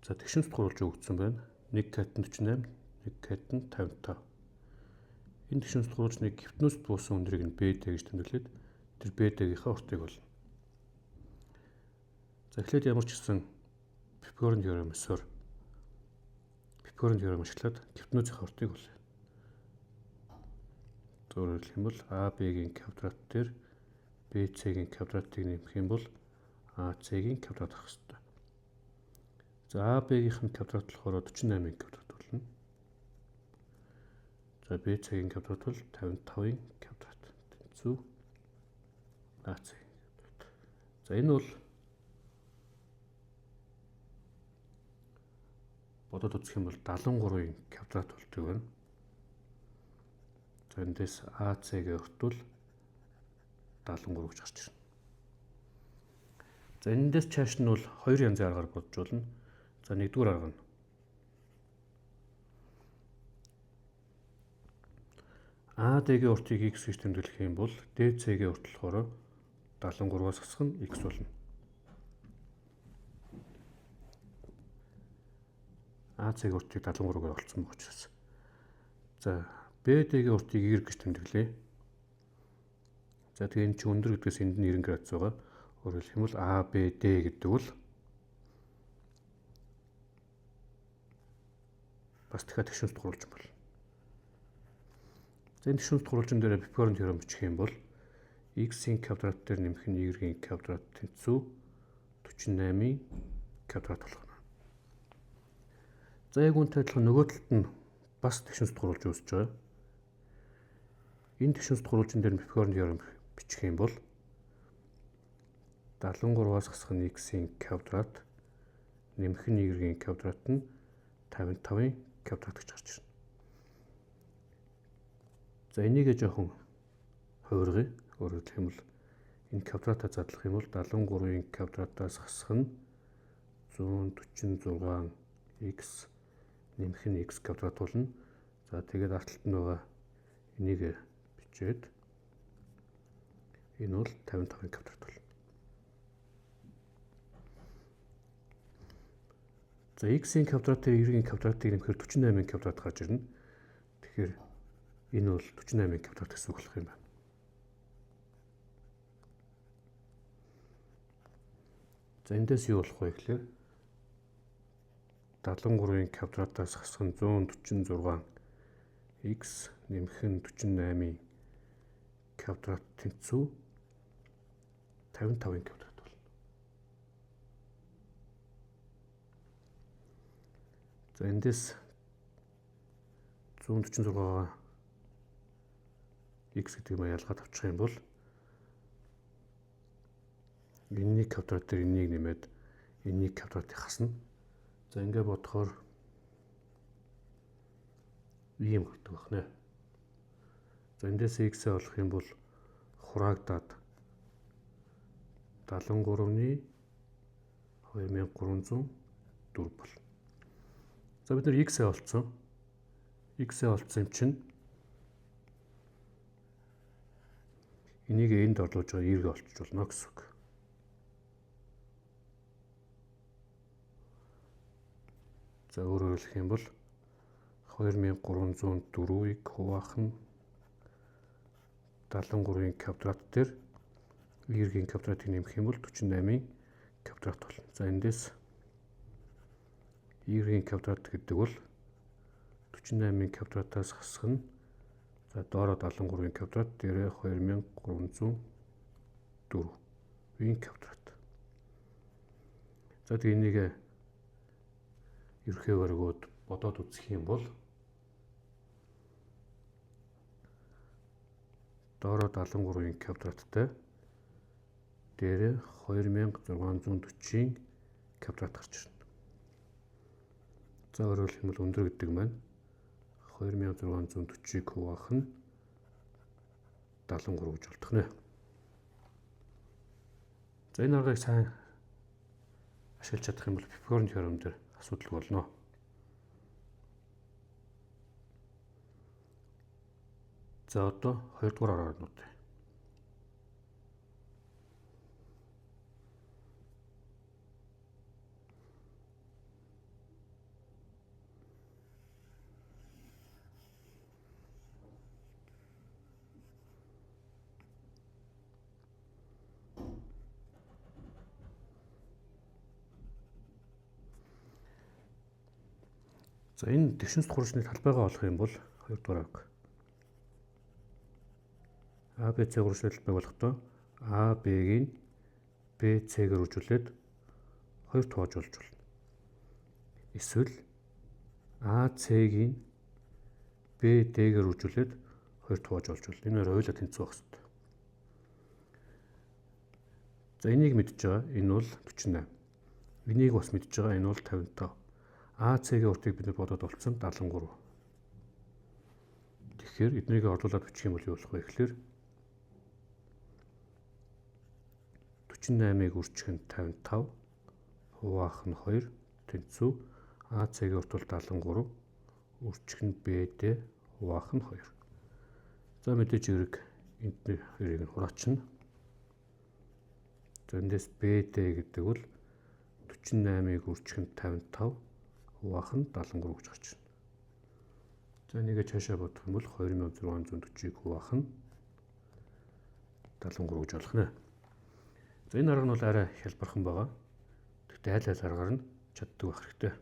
За тэгшинт гурвалж өгсөн байна. 1 катан 48, 1 катан 55. Энэ тэгшинт гурвалжны гифтнүүс буусан өндрийг нь BD гэж тэмдэглээд тэр BD-гийнхаа уртыг олно. За эхлээд ямар ч гэсэн Пифагорын теоремосоор Пифагорын теорем ашиглаад гифтнүүсийнхаа уртыг олъё. Өөрөөр хэлэх юм бол AB-гийн квадрат дээр BC-гийн квадратыг нэмэх юм бол AC-гийн квадрат авах хэрэгтэй. За AB-гийнх нь квадрат болохоор 48-ын квадрат болно. За BC-гийн квадрат бол 55-ын квадрат. Тэнцүү AC. За энэ бол бодоод үзэх юм бол 73-ын квадрат болдог байна. За эндээс AC-гээ өртвөл 73 гэж гарч ирнэ. За эндээс чааш нь бол хоёр янзын аргаар бодж болно. За нэгдүгээр арга нь AD-гийн уртыг x гэж тэмдэглэх юм бол DC-гийн урт болохоор 73-аас хасах нь x болно. AC-гийн уртыг 73-аар олцсон байгаа учраас. За BD-гийн уртыг Y гэж тэмдэглэе. За тэгээ энэ чинь өндөр гэдгээс энд нь 90 градус байгаа. Өөрөөр хэлэх юм бол ABD гэдэг бол бас дахиад тэгшинт гурвалжин болно. За энэ тэгшинт гурвалжин дээр Пифагорын теорем бичих юм бол x-ийн квадрат дээр нэмэх нь y-ийн квадрат тэнцүү 48-ийн квадрат болох нь. За яг үүнтэй адилхан нөгөө талд нь бас тэгшинт гурвалжин үүсэж байгаа. Энэ тэгшинт гурвалжин дээр Пифагорын теорем бичих юм бол 73-аас хасах нь x-ийн квадрат нэмэх нь y-ийн квадрат нь 55-ын квадрат гэж гарч ирнэ. За энийгээ жоохон хувиргая. Өөрөөр хэлэх юм бол энэ квадратаа задлах юм бол 73-ын квадратаас хасах нь 146 x нэмэх нь x квадрат болно. За тэгээд ард талд нь байгаа энийг бичээд энэ бол 55-ын квадрат болно. За x-ийн квадратыг y-ийн квадратыг нэмэхээр 48-ын квадрат гарч ирнэ. Тэгэхээр энэ бол 48-ын квадрат гэсэн үг болох юм байна. За эндээс юу болох вэ гэхээр 73-ын квадратаас хасах нь 146 x нэмэх нь 48-ын квадрат тэнцүү 55-ын квадрат болно. За эндээс 146-аа x гэдэг юм ялгаад авчих юм бол энэний квадрат дээр энийг нэмээд энэний квадратыг хасна. За ингэ бодохоор ийм гардаг байна. За эндээс x-ээ олох юм бол хураагдаад 73-ны 2304 болно. За бид нар x-ээ олцсон. X-ээ олцсон юм чинь энийг энд орлуулж байгаа y-г олчиж болно гэсэн үг. За өөрөөр хэлэх юм бол 2304-ийг хуваах нь 73-ын квадрат дээр y-ийн квадратыг нэмэх юм бол 48-ын квадрат болно. За эндээс y-ийн квадрат гэдэг бол 48-ын квадратаас хасах нь за доороо 73-ын квадрат дээрээ 2304-ийн квадрат. За тэгээ энийг ерхий өргөөд бодоод үзэх юм бол доороо 73-ын квадраттай дээрээ 2640-ийн квадрат гарч ирнэ. За өөрөөр хэлэх юм бол өндөр гэдэг маань 2640-ыг хуваах нь 73 гэж болдох нэ. За энэ аргыг сайн ашиглаж чадах юм бол Пифагорын теорем дээр асуудалгүй болно. За одоо 2 дугаар аргаар нуудъя. За, энэ тэгшин хуурчны талбайгаа олох юм бол 2 дугаар анги. ABC гурвалжны талбайг болохдоо AB-г BC-гээр үржүүлээд 2 хувааж болж болно. Эсвэл AC-г BD-гээр үржүүлээд 2 хувааж болж болно. Энэ хоёр хоёулаа тэнцүү байх хэрэгтэй. За, энийг мэдж байгаа. Энэ бол 48. Энийг бас мэдж байгаа. Энэ бол 55. AC-гийн уртыг бид нар бодоод олцсон 73. Тэгэхээр эднийг орлуулад бичих юм бол юу болох вэ гэхээр 48-ыг үржих нь 55 хуваах нь 2 тэнцүү AC-гийн урт бол 73 үржих нь BD хуваах нь 2. За, мэдээж хэрэг энд хоёрыг нь хураачна. За, эндээс BD гэдэг бол 48-ыг үржих нь 55 хуваах нь 73 гэж гарч ирнэ. За, энийгээ цаашаа бодох юм бол 2640-ыг хуваах нь 73 гэж болох нэ. За, энэ арга нь бол арай хялбархан байгаа. Гэхдээ аль аль аргаар нь чаддаг байх хэрэгтэй.